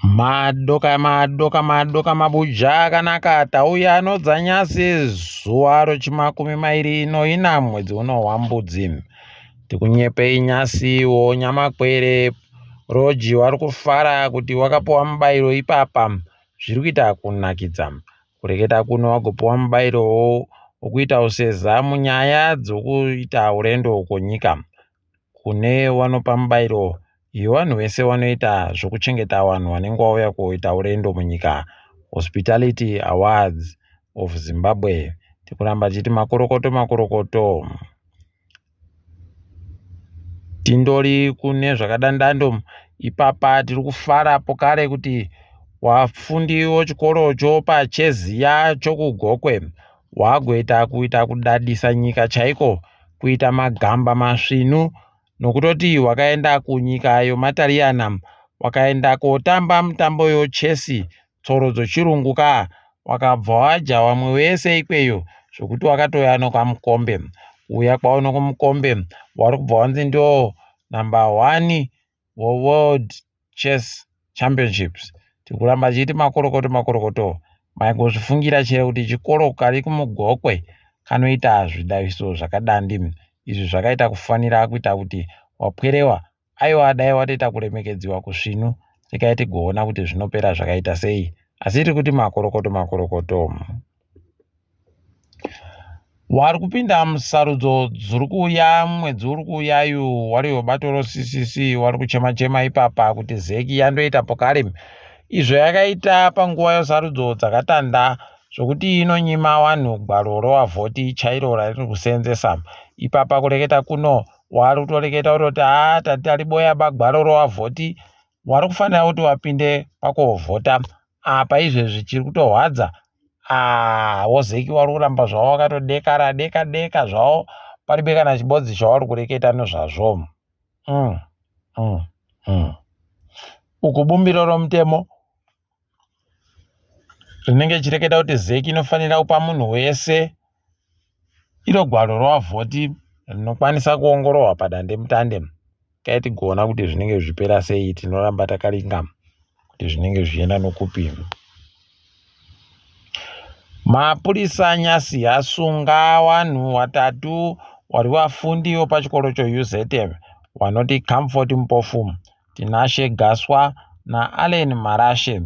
Madoka madoka madoka mabuja akanaka tauya anodzanyasi zuva rochimakumi mairi noina mwedzi uno wambudzi. Tikunyepei nyasi wo nyamakwere roji wari kufara kuti wakapuwa mubairo ipapa zviri kuita kunakidza. Kureketa kuno wagopuwa mubairo wokuita useza munyaya dzokuita urendo kwonyika. Kune wanopa mubairo yewanhu wese wanoita zvokuchengeta wanhu wanenge wauya koita urendo munyika, Hospitality Awards of Zimbabwe. Tikuramba tichiti makorokoto makorokoto. Tindori kune zvakadandando ipapa tiri kufara pokare kuti wafundi wechikoro chopacheziya chokuGokwe wagoita kuita kudadisa nyika chaiko kuita magamba masvinu nokutoti wakaenda kunyika yomaTariyana wakaenda kotamba mutambo yochesi tsoro dzochirungu ka wakabva waja wamwe wese ikweyo zvokuti wakatouya nokamukombe kuuya kwavo nokamukombe wari kubva wanzi ndo number one weWorld Chess Championships. Tiri kuramba tichiti makorokoto makorokoto. Maingozvifungira chero kuti chikoro kari kumugokwe kanoita zvidaviso zvakadandi. Izvi zvakaita kufanira kuita kuti wapwerewa aiwa dai watoita kuremekedziwa kusvinu rekai tigoona kuti zvinopera zvakaita sei. Asi tiri kuti makorokoto makorokoto. Wari kupinda musarudzo dziri kuuya mwedzi uri kuuyayu wari webato roCCC wari kuchema chema ipapa kuti zec yandoita pokare izvo yakaita panguva yesarudzo dzakatanda zvokuti inonyima vanhu gwaro rowavhoti chairo rariri kuseenzesa ipapa kureketa kuno wari kutoreketa kutoti haa tati tariboya bagwaro rowavhoti wari kufanira kuti wapinde pakovhota apa izvezvi chiri kutorwadza ah, wozeki wari kuramba zvavo wakatodekara deka deka zvavo paribe kana chibodzi chavari kureketa nezvazvo mm, mm, mm. Uku bumbiro romutemo rinenge richireketa kuti zeki inofanira kupa munhu wese iro gwaro rovavhoti rinokwanisa kuongororwa padandemutande kai tigoona kuti zvinenge zvichipera sei tinoramba takaringa kuti zvinenge zvichienda nokupi. Mapurisa nyasi asunga vanhu vatatu vari vafundi vepachikoro cheUZM vanoti Comfort Mpofu, Tinashe Gaswa naAllen Marashe.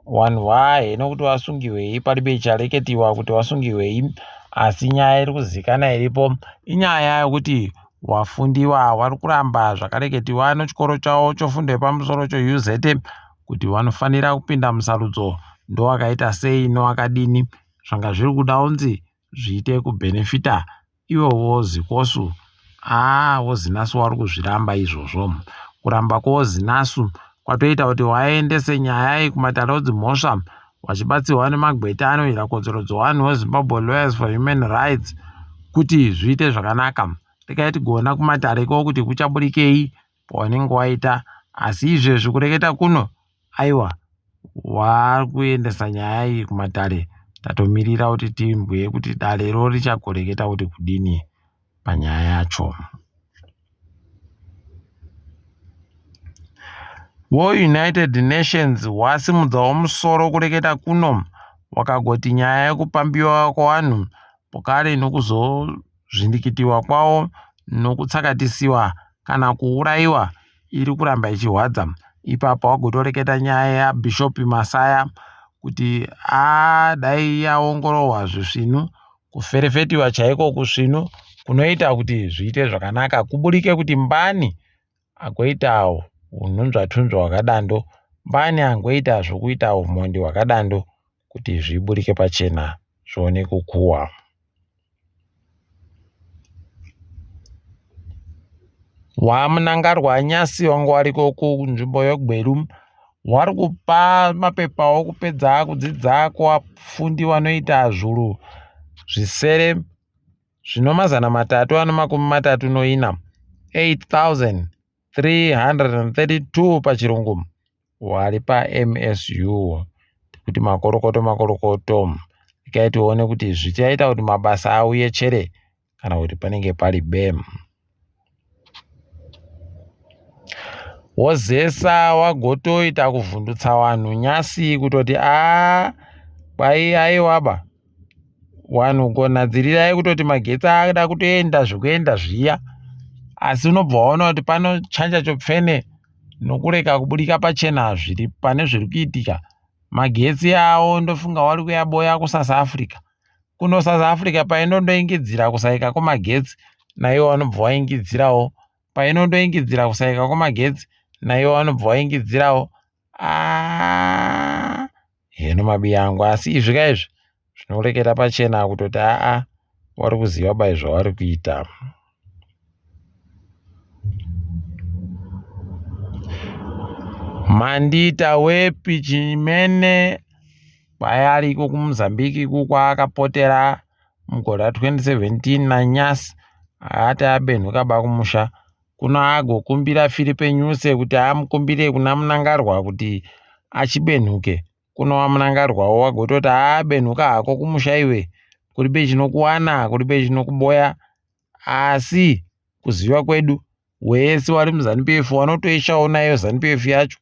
Vanhu vaye nokuti vasungihwei paribe chareketiwa kuti vasungihwei asi nyaya iri kuzikana iripo inyaya yokuti Vafundiwa vari kuramba zvakareketiwa nechikoro chavo chefundo yepamusoro cheUZM kuti vanofanira kupinda musarudzo ndowakaita sei nowakadini zvanga zviri kuda kunzi zviite kubhenefita ivo vozikosu aa vozinasu vari kuzviramba izvozvo kuramba kwozinasu kwatoita kuti vaendese nyaya iyi kumatare edzimhosva vachibatsirwa nemagweta anorwira kodzero dzevanhu veZimbabwe Lawyers for Human Rights kuti zviite zvakanaka. Regai tigoona kumatare ikoko kuti kuchaburikei pawanenge waita asi izvezvi kureketa kuno aiwa vari kuendesa nyaya iyi kumatare tatomirira kuti timbwe kuti darero richagoreketa kuti kudini panyaya yacho. WeUnited Nations wasimudzawo musoro kureketa kuno wakagoti nyaya yekupambiwa kwevanhu pokare nokuzozvindikitiwa kwavo nokutsakatisiwa kana kuurayiwa iri kuramba ichihwadza. Ipapo wagotoreketa nyaya yaBishop Masaya kuti aa dai yaongororwa zvisvinu Kuferefetiwa chaiko kusvinu kunoita kuti zviite zvakanaka kuburike kuti mbani agoita unhunzvatunzva hwakadando, mbani angoita zvokuita umhondi hwakadando kuti zviburike pachena zvione kukuwa. WaMnangarwa nyasi wanga wariko kunzvimbo yeGweru wari kupa mapepa okupedza kudzidza kuvafundi vanoita zvuru zvisere zvino 334 8332 pachirungu wari paMSU kuti makorokoto makorokoto regai tione kuti zvichaita kuti mabasa auye chere kana kuti panenge pari bem. Wozesa wagotoita kuvhundutsa wanhu nyasi kutoti aa kwai aiwaba wanhu gonhadzirirai kutoti magetsi ada kutoenda zvekuenda zviya asi unobva waona kuti pano chanja chopfene nokureka kubudika pachena zviri pane zviri kuitika magetsi awo ndofunga wari kuyaboya kuSouth Africa kuno South Africa painondoingidzira kusaika kwemagetsi naiwo vanobva waingidzirawo painondoingidzira kusaika kwemagetsi naiwo vanobva waingidzirawo aa heno mabiya angu asi izvi ka izvi zvinoreketa pachena kutoti aa wari kuziva bai zvavari kuita. Mandiita wepi chimene kwai ariko kuMozambique iko kwaakapotera mugore ra2017 nanyasi haati abenhuka bakumusha kuno agokumbira Filipe Nyuse kuti amukumbire kuna Mnangagwa kuti achibenhuke kuno waMnangagwawo wagototi haa benhuka hako kumusha iwe kuribe chinokuwana kuribe chinokuboya asi kuziva kwedu wese wari muZanu PF wanotoishawo nayo Zanu PF yacho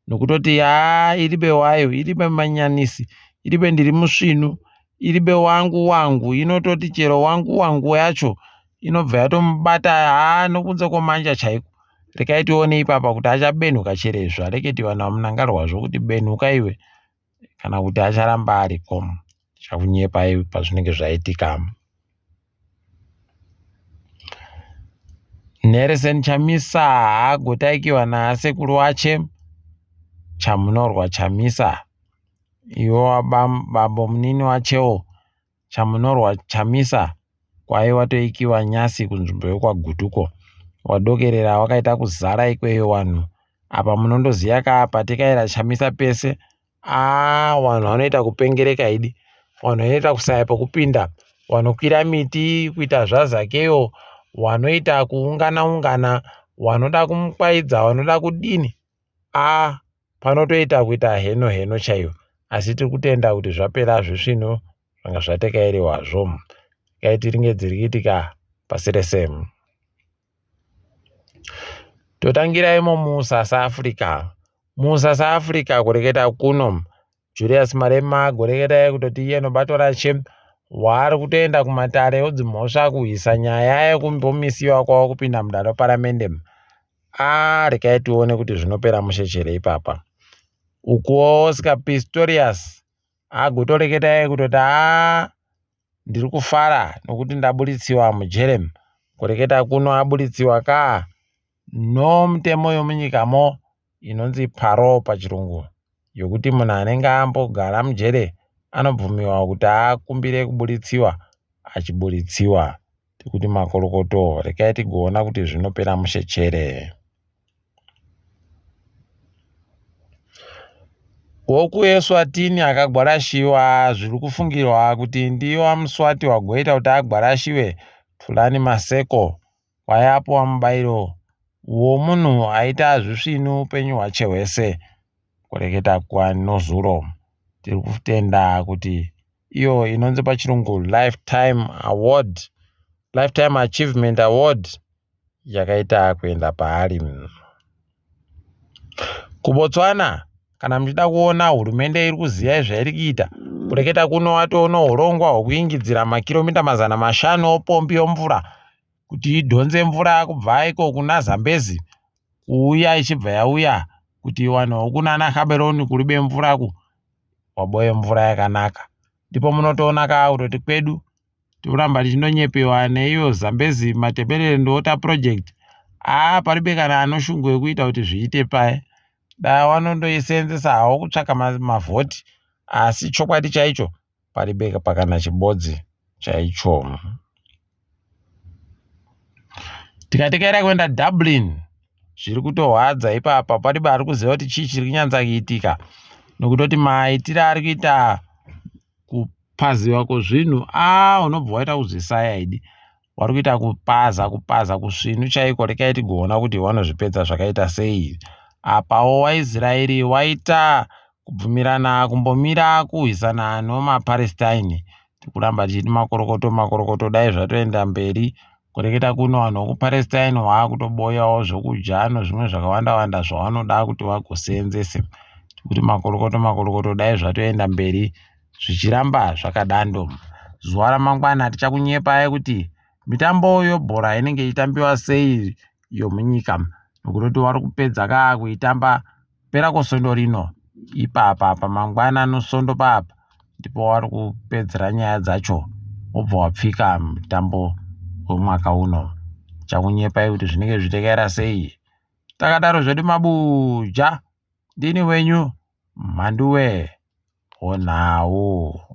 nokutoti haa iribe wayo iribe manyanisi iribe ndiri musvinu iribe wangu wangu inototi chero wangu wangu yacho inobva yatomubata haa nokunze kwomanja chaiko rekai tione ipapa kuti achabenhuka chere zvareketiwa naMnangagwazvo kuti benhuka iwe kana kuti acharamba ariko chakunyepai pazvinenge zvaitika. Nelson Chamisa haagotaikiwa naasekuru wache Chamunorwa Chamisa iwo bambo munini wachewo Chamunorwa Chamisa kwai watoikiwa nyasi kunzvimbo yekwaGutuko wadokerera wakaita kuzara ikweyo wanhu apa munondoziya ka patikaira Chamisa pese aa vanhu vanoita kupengereka idi vanhu vanoita kusaya pekupinda vanokwira miti kuita zvaZakeyo vanoita kuungana ungana vanoda kumukwaidza vanoda kudini aa panotoita kuita heno heno chaiyo asi tiri kutenda kuti zvapera zvisvinu zvanga zvatekairiwazvo kaiti ringe dziri kuitika pasi rese. Totangira imo muSouth Africa. MuSouth Africa kureketa kuno Julius Malema goreketa kutoti iye nobato rache waari kutoenda kumatare odzimhosva kuhwisa nyaya yekumbomisiwa kwavo kupinda mudare reparamende. Aa rekai tione kuti zvinopera mushe chere ipapa. Ukuwo Oscar Pistorius agotoreketa kutoti aa ndiri kufara nokuti ndaburitsiwa mujere. Kureketa kuno aburitsiwa ka nomutemo yomunyikamo inonzi parole pachirungu yokuti munhu anenge ambogara mujere anobvumiwa kuti akumbire kuburitsiwa achiburitsiwa tikuti makorokoto rekai tigoona kuti zvinopera mushe chere. WokuEswatini akagwarashiwa zviri kufungirwa kuti ndiwo aMuswati wagoita kuti agwarashiwe Thulani Maseko kwai apuwa mubayiro womunhu aita zvisvinu upenyu hwache hwese kureketa kwanozuro tiri kutenda kuti iyo inonzi pachirungu lifetime award lifetime achievement award yakaita kuenda paari. KuBotswana kana muchida kuona hurumende iri kuziva zvairi kuita kureketa kuno watoona urongwa hwekuingidzira makiromita 500 opombi yomvura kuti idhonze mvura kubva iko kuna Zambezi kuuya ichibva yauya kuti iwanewo kunana Gaborone kuribe mvura ku waboye mvura yakanaka ndipo munotoona ka kutoti kwedu tikuramba tichinonyepewa neiyo Zambezi Matabeleland Water Project aa paribe kana anoshungu yekuita kuti zviite paye dai wanondoiseenzesa hawo kutsvaka mavhoti asi chokwadi chaicho paribe pakana chibodzi chaicho. Tikatekaira kuenda Dublin zviri kutorwadza ipapa paribe ari kuziva kuti chii chiri kunyatsa kuitika nokutoti maitiro ari kuita kupaziwa kwezvinhu aa unobva waita kuzvisaya idi wari kuita kupaza kupaza kusvinu chaiko rekai tigoona kuti wanozvipedza zvakaita sei apawo waIsraeri waita kubvumirana kumbomira kurwisana nomaPalestine tikuramba tichiti makorokoto makorokoto dai zvatoenda mberi. Kureketa kuno vanhu vekuPalestine vakutoboyawo zvokudya nozvimwe zvakawanda wanda zvavanoda kuti vagoseenzese. Tikuti makorokoto makorokoto dai zvatoenda mberi zvichiramba zvakadando. Zuva ramangwana tichakunyepai kuti mitambo yebhora inenge ichitambiwa sei yomunyika nokutoti vari kupedza ka kuitamba kupera kwesvondo rino ipapa pamangwana nosondo papa ndipo wari kupedzera nyaya dzacho wobva wapfika mutambo wemwaka uno chakunyepai kuti zvinenge zvichitekaira sei takadaro zvedu mabuja ndini wenyu mhanduwe honhau.